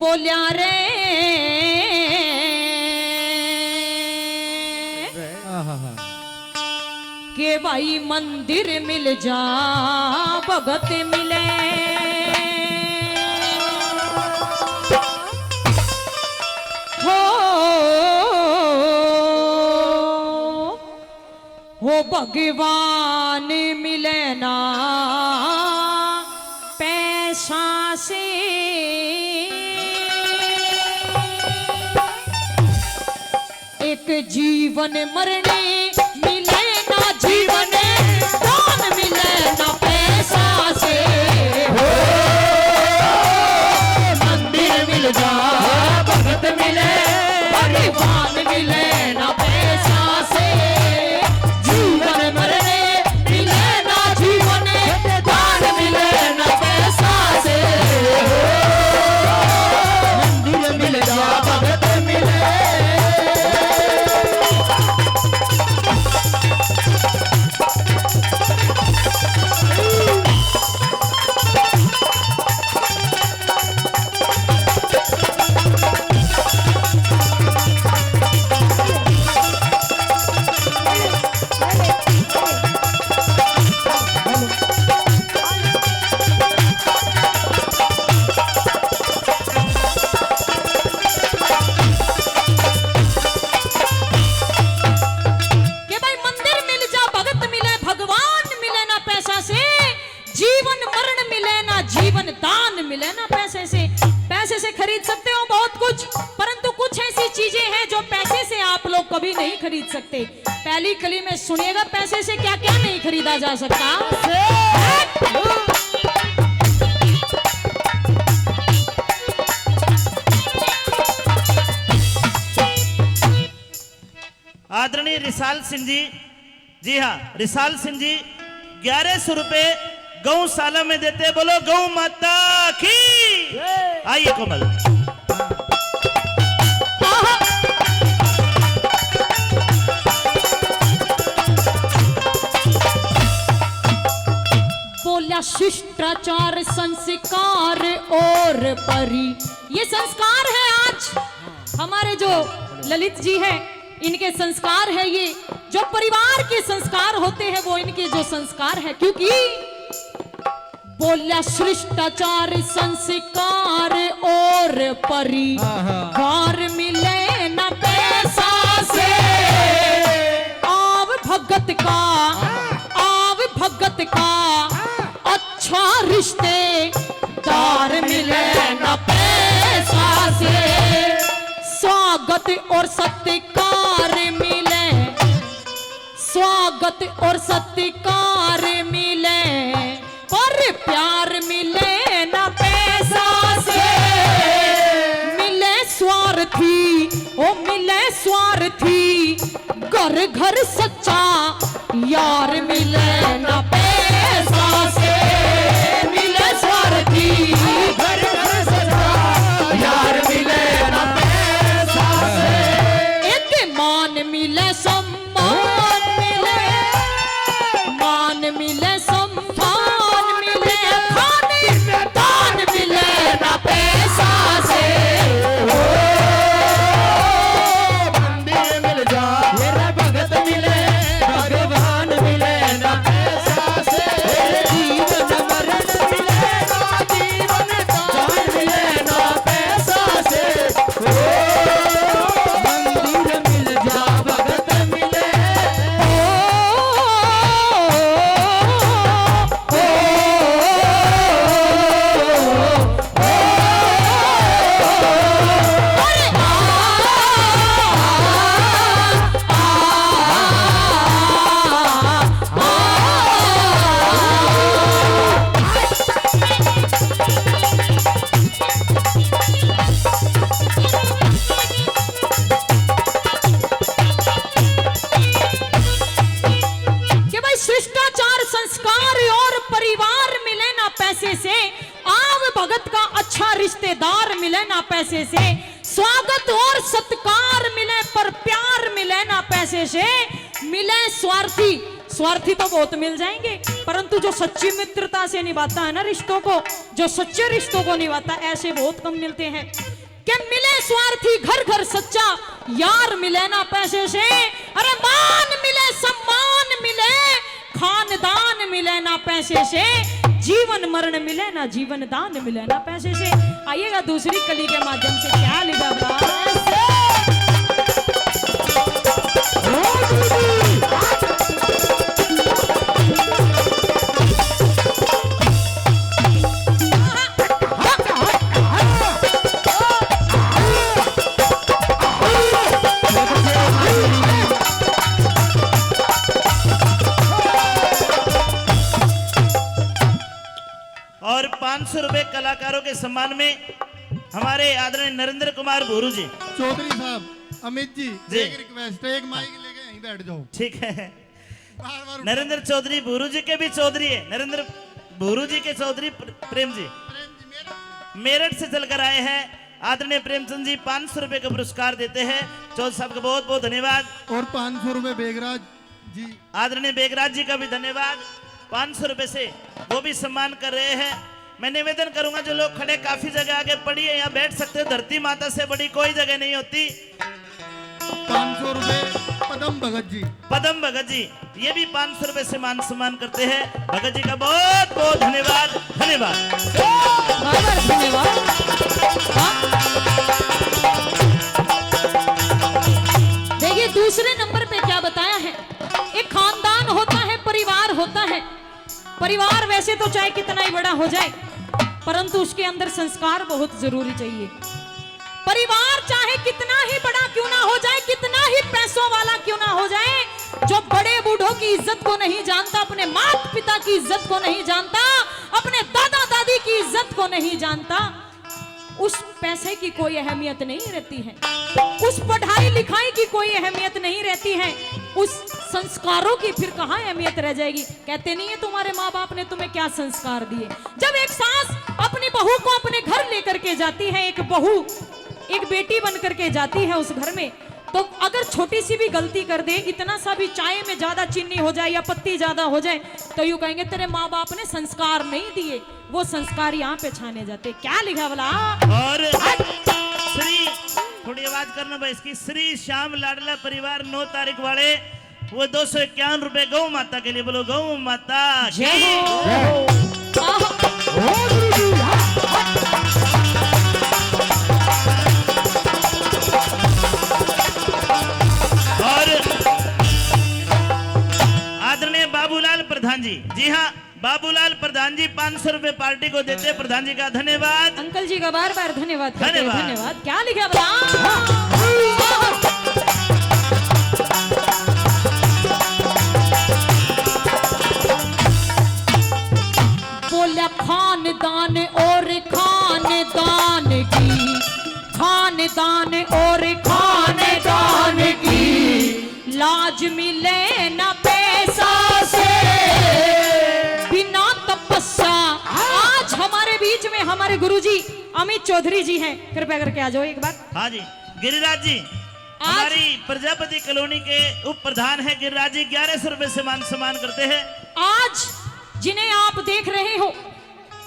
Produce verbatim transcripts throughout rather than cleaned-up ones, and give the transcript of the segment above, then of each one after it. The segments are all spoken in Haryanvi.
बोल्या रे आहा। के भाई मंदिर मिल जा, भगत मिले हो, हो भगवान मिले ना पैसा से। एक जीवन मरने मिले ना जीवन दान, मिले ना पैसा से। हो, मंदिर मिल जा, भगत मिले, भगवान मिले ना पैसा से। जीवन मरने मिले ना जीवन दान, मिले ना पैसा से। हो, मंदिर मिल जा, भगत मिले। के भाई मंदिर मिल जा, भगत मिले, भगवान मिले ना पैसा से, जीवन मरण मिले ना जीवन दान, मिले ना पैसे से। पैसे से खरीद सकते हो बहुत कुछ, परंतु कुछ ऐसी चीजें हैं जो पैसे से आप लोग कभी नहीं खरीद सकते। पहली कली में सुनिएगा, पैसे से क्या क्या नहीं खरीदा जा सकता। आदरणीय रिसाल सिंह जी, जी हाँ, रिसाल सिंह जी ग्यारह सौ रुपए गौशाला में देते, बोलो गौ माता की। आइए कोमल। बोला शिष्टाचार, संस्कार और परी, ये संस्कार है आज हमारे जो ललित जी हैं, इनके संस्कार है ये, जो परिवार के संस्कार होते हैं वो इनके जो संस्कार है, क्योंकि बोला शिष्टाचार, संस्कार और परी, हाँ, हाँ। कार मिले ना पैसा से। आव भगत का, आव भगत का अच्छा रिश्तेदार मिले ना पैसा से। स्वागत और सत्कार मिले, स्वागत और सत्कार मिले, पर प्यार मिले ना पैसा से। मिले स्वार्थी, ओ मिले स्वार्थी, घर घर सच्चा यार मिले ना पैसा से। मिले स्वार्थी, घर घर सच्चा यार मिले ना पैसा से। एक मान मिले, सम्मान मिले, मान मिले, सम्मान मिले, खानदान मिले ना पैसा से। ओ, मंदिर मिल जा, मेरा भगत मिले, भगवान मिले ना पैसा से। जीवन मरण मिले ना जीवन दान, मिले ना पैसा से। ओ, मंदिर मिल जा, भगत मिले। ओ, कि भाई शिष्टाचार, संस्कार और परिवार मिले ना पैसे से, आव भगत का अच्छा रिश्तेदार मिले ना पैसे से, स्वागत और सत्कार मिले पर प्यार मिले ना पैसे से, मिले स्वार्थी। स्वार्थी तो बहुत मिल जाएंगे, परंतु जो सच्ची मित्रता से निभाता है ना रिश्तों को, जो सच्चे रिश्तों को निभाता, ऐसे बहुत कम मिलते हैं। कि मिले स्वार्थी घर घर सच्चा, यार मिले ना पैसे से। अरे मान मिले, सम्मान मिले, खानदान मिले ना पैसे से, जीवन मरण मिले ना, जीवन दान मिले ना पैसे से। आइएगा दूसरी कली के माध्यम से, क्या लिखा बा? और पाँच सौ रुपए कलाकारों के सम्मान में हमारे आदरणीय नरेंद्र कुमार भूरू जी। चौधरी साहब, अमित जी, जी। एक रिक्वेस्ट है, एक माइक लेके यहीं बैठ जाओ। ठीक है। बार बार नरेंद्र चौधरी भूरू जी के भी चौधरी है, नरेंद्र भूरू जी के चौधरी प्र-, प्रेम जी। प्रेम जी, मेरठ से। मेरठ से चलकर आए हैं। आदरणीय प्रेमचंद जी पाँच सौ रुपए का पुरस्कार देते हैं। चौधरी साहब का बहुत बहुत धन्यवाद। और पाँच सौ रुपए बेगराज जी। आदरणीय बेगराज जी का भी धन्यवाद, पाँच सौ रुपए से वो भी सम्मान कर रहे हैं। मैं निवेदन करूंगा, जो लोग खड़े काफी जगह आगे पड़ी है, यहाँ बैठ सकते हो। धरती माता से बड़ी कोई जगह नहीं होती। पाँच सौ रुपए पदम भगत जी। पदम भगत जी, ये भी पाँच सौ रुपए से मान सम्मान करते हैं। भगत जी का बहुत बहुत धन्यवाद, धन्यवाद। बार बार धन्यवाद। हाँ। देखिए, दूसरे नंबर पे क्या बताया है, एक खानदान होता है, परिवार होता है। परिवार वैसे तो चाहे कितना ही बड़ा हो जाए, परंतु उसके अंदर संस्कार बहुत जरूरी चाहिए। परिवार चाहे कितना ही बड़ा क्यों ना हो जाए, कितना ही पैसों वाला क्यों ना हो जाए, जो बड़े बूढ़ों की इज्जत को नहीं जानता, अपने माता पिता की इज्जत को नहीं जानता, अपने दादा दादी की इज्जत को नहीं जानता, उस पैसे की कोई अहमियत नहीं रहती है, उस पढ़ाई लिखाई की कोई अहमियत नहीं रहती है, उस संस्कारों की फिर कहाँ अहमियत रह जाएगी? कहते नहीं है तुम्हारे माँ बाप ने तुम्हें क्या संस्कार दिए। जब एक सास अपनी बहू को अपने घर लेकर के जाती है, एक बहू, एक बेटी बन करके जाती है उस घर में, तो अगर छोटी सी भी गलती कर दे, इतना सा भी चाय में ज्यादा चीनी हो जाए या पत्ती ज्यादा हो जाए, तो यूं कहेंगे, तेरे माँ बाप ने संस्कार नहीं दिए। वो संस्कार यहाँ पे छाने जाते। क्या लिखा भला? और श्री, थोड़ी आवाज करना भाई इसकी, श्री श्याम लाडला परिवार नौ तारीख वाले, वो दो सौ इक्यावन रुपए गौ माता के लिए। बोलो गौ माता की। जय हो। आह। और आदरणीय बाबूलाल प्रधान जी, जी हाँ, बाबूलाल प्रधान जी पाँच सौ रुपए पार्टी को देते हैं। प्रधान जी का धन्यवाद। अंकल जी का बार बार धन्यवाद करते हैं। धन्यवाद। धन्यवाद। क्या लिखा भला? बोला खानदान और खानदान की, खानदान और खानदान की लाज मिले ना पैसा से, बिना तपस्या। आज हमारे बीच में हमारे गुरुजी अमित चौधरी जी हैं, कृपया करके आ जाओ एक बार। हाँ जी, गिरिराज जी, आज हमारी प्रजापति कॉलोनी के उप प्रधान है गिरिराज जी, ग्यारह सौ रुपए से मान सम्मान करते हैं। आज जिन्हें आप देख रहे हो,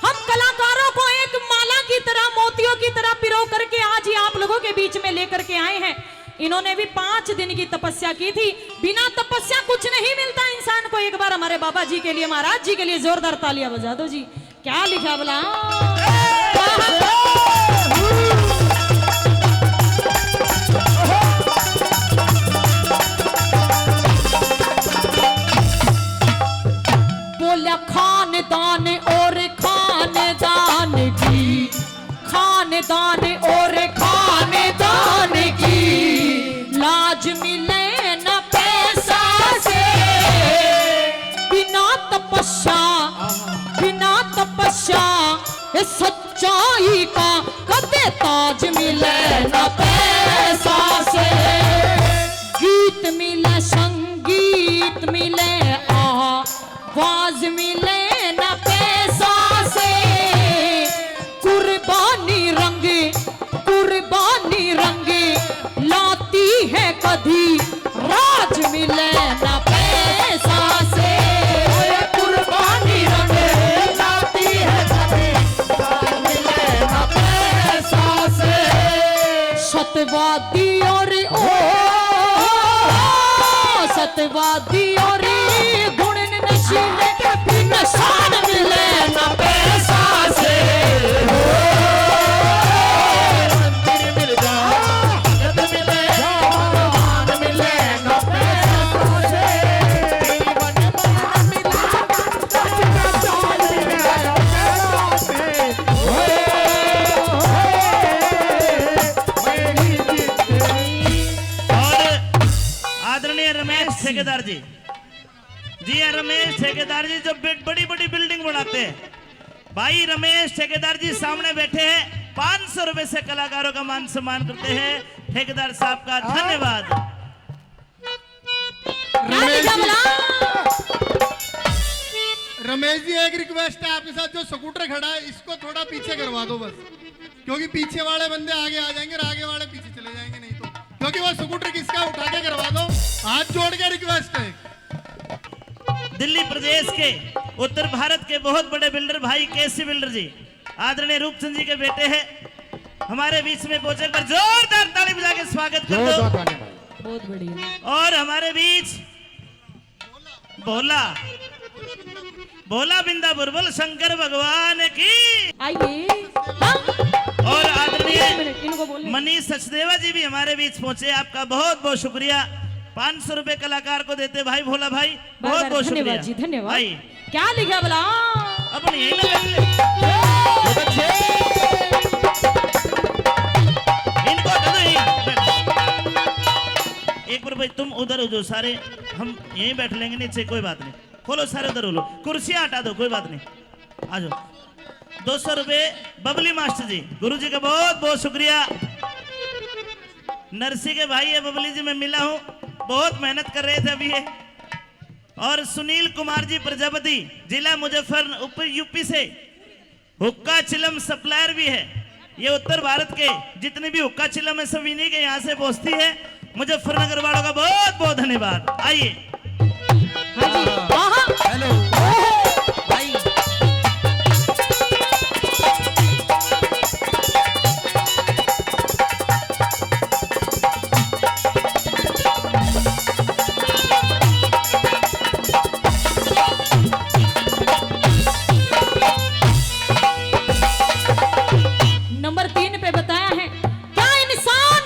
हम कलाकारों को एक माला की तरह, मोतियों की तरह पिरो करके आज ये आप लोगों के बीच में लेकर के आए हैं। इन्होंने भी पांच दिन की तपस्या की थी। बिना तपस्या कुछ नहीं मिलता इंसान को। एक बार हमारे बाबा जी के लिए, महाराज जी के लिए जोरदार तालियां बजा दो जी। क्या लिखा भला? बोला खानदान और खानदान की, खानदान और खानदान की लाज मिले ना पैसा से। बिना तपस्या, बिना तपस्या, ये सच्चाई का कदे ताज मिले ना पैसा से। गीत मिले, संगीत मिले, आवाज मिले ना पैसा से। कुर्बानी रंग, कुर्बानी रंग लाती है कदी, राज मिले ना पैसा से। ओए कुर्बानी रंग लाती है कदी, राज मिले ना पैसा से। सतवादी और ओ, सतवादी और गुण नशीले, इंसान मिले ना पैसा से। ओ, मंदिर मिल जा, भगत मिले, भगवान मिले ना पैसा से। और आदरणीय रमेश ठेकेदार जी, जी हाँ, रमेश ठेकेदार जी जो बि-, बड़ी बड़ी बिल्डिंग बनाते हैं, भाई रमेश ठेकेदार जी सामने बैठे हैं, पाँच सौ रुपए से कलाकारों का मान सम्मान करते हैं। ठेकेदार साहब का धन्यवाद। रमेश जी, रमेश जी, एक रिक्वेस्ट है आपके साथ, जो स्कूटर खड़ा है इसको थोड़ा पीछे करवा दो बस, क्योंकि पीछे वाले बंदे आगे आ जाएंगे और आगे वाले पीछे चले जाएंगे, नहीं तो, क्योंकि वो स्कूटर किसका, उठा के करवा दो, हाथ जोड़ के रिक्वेस्ट है। दिल्ली प्रदेश के, उत्तर भारत के बहुत बड़े बिल्डर भाई केसी बिल्डर जी, आदरणीय रूपचंद जी के बेटे हैं, हमारे बीच में पहुंचे, एक बार जोरदार ताली बजा के स्वागत कर दो। बहुत बढ़िया। और हमारे बीच भोला, भोला बिंदा बुलबुल शंकर भगवान की। आइए। हाँ। और आदरणीय मनीष सचदेवा जी भी हमारे बीच पहुंचे, आपका बहुत बहुत शुक्रिया। पाँच सौ रुपए कलाकार को देते भाई भोला भाई, बहुत बहुत शुक्रिया जी, धन्यवाद। क्या लिखा भला? अपनी यही लगा ले। इनको दे दो, यहीं बैठ। एक बार भाई तुम उधर हो जाओ सारे, हम यहीं बैठ लेंगे नीचे, कोई बात नहीं। खोलो सारे उधर, खोलो, कुर्सियां हटा दो, कोई बात नहीं, आ जाओ। दो सौ रुपए बबली मास्टर जी, गुरु जी का बहुत बहुत शुक्रिया। नरसी के भाई है बबली जी, मैं मिला हूँ, बहुत मेहनत कर रहे थे अभी ये। और सुनील कुमार जी प्रजापति, जिला मुजफ्फर, ऊपर यूपी से, हुक्का चिलम सप्लायर भी है। ये उत्तर भारत के जितनी भी हुक्का चिलम है, सब इन्हीं के यहाँ से पहुँचती है। मुजफ्फरनगर वालों का बहुत बहुत धन्यवाद। आइए। हाँ जी। हाँ, हाँ। हेलो। भाई। नंबर तीन पे बताया है, क्या इंसान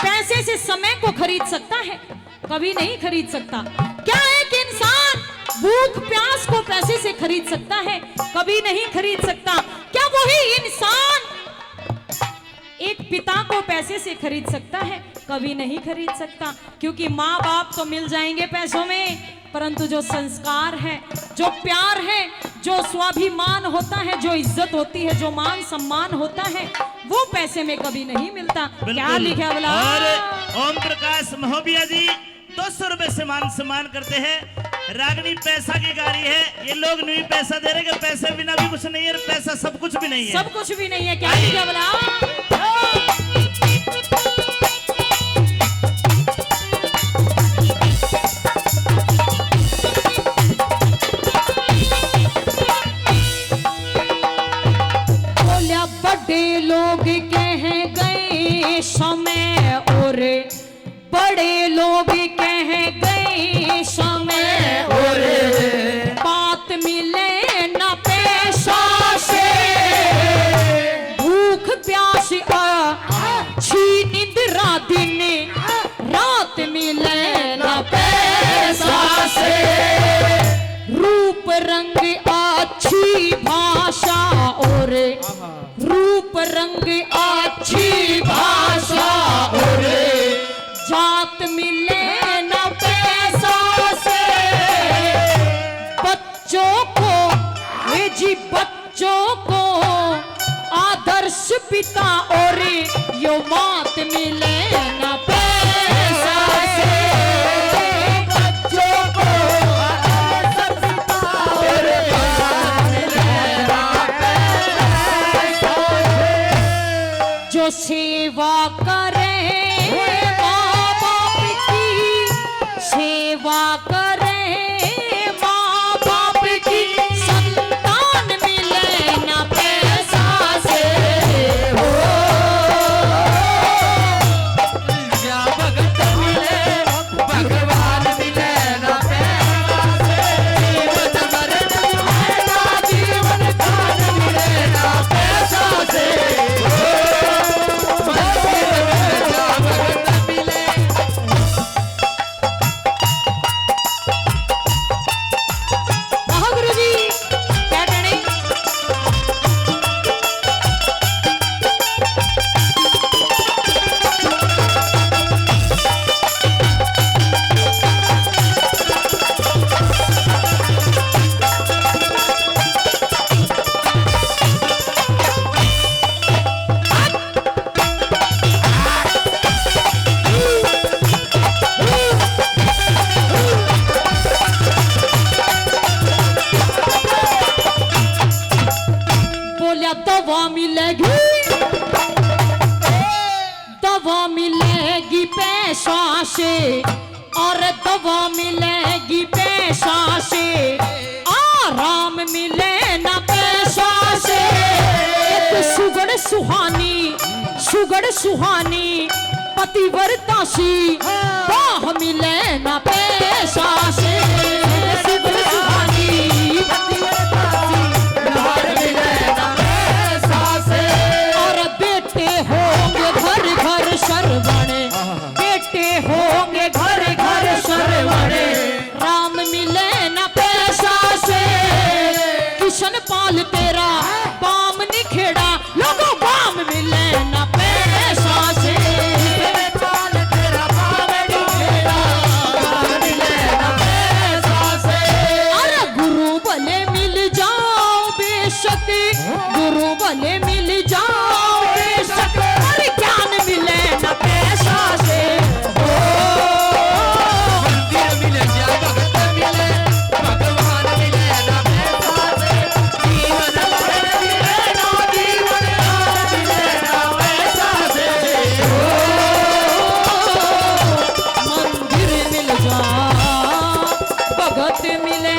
पैसे से समय को खरीद सकता है? कभी नहीं खरीद सकता। क्या एक इंसान भूख प्यास को पैसे से खरीद सकता है? कभी नहीं खरीद सकता। क्या वही इंसान एक पिता को पैसे से खरीद सकता है? कभी नहीं खरीद सकता, क्योंकि माँ बाप तो मिल जाएंगे पैसों में, परंतु जो संस्कार है, जो प्यार है, जो स्वाभिमान होता है, जो इज्जत होती है, जो मान सम्मान होता है, वो पैसे में कभी नहीं मिलता। क्या लिखा भला? और ओम प्रकाश महोबिया जी दो सौ रुपए से मान सम्मान करते हैं। रागनी पैसा की गाड़ी है, ये लोग नहीं पैसा दे रहे कि पैसे बिना भी कुछ नहीं है और पैसा सब कुछ भी नहीं है। सब कुछ भी नहीं है, क्या लिखा भला? बोलिया बड़े लोग कह गए समय और बड़े लोग कह गए समय और बात मिले ना पैसा से। भूख प्यास अच्छी निंद्रा दिन रात मिले ना पैसा से। रूप रंग अच्छी भाषा और रूप रंग अच्छी भाषा और जात मिले ना पैसा से। बच्चों को, ए जी, बच्चों को आदर्श पिता और यो मात मिले ना पैसा से। बच्चों को आदर्श पिता और मात मिले ना पैसा से। जो सेवा करे माँ बाप की, सेवा करे माँ बाप की, संतान मिले ना पैसा से। हो, पैसा से, और दवा मिलेगी पैसा से, आराम मिले ना पैसा से। एक सुगड़ सुहानी, सुगड़ सुहानी पतिव्रता सी, बाह मिले ना पैसा से। सुगड़ सुहानी पतिव्रता सी, बाह मिले ना पैसा से। और बेटे होंगे घर घर श्रवण, बेटे होंगे घर घर श्रवण, राम मिले ना पैसा से। किशन पाल तेरा बाम निखेड़ा, लोगों, बाम मिले ना पैसा से। किशन पाल तेरा बाम निखेड़ा, बाम मिले ना पैसा से। अरे गुरु भले मिल जाओ बेशक, गुरु भले मिल जाओ बेशक, पर ज्ञान मिले ना पैसा से। ओ, मंदिर मिले या भगत मिले, भगवान मिले ना पैसा से। जीवन भर मिले ना, जीवन भर मिले ना पैसा से। ओ, मंदिर मिल जा, भगत मिले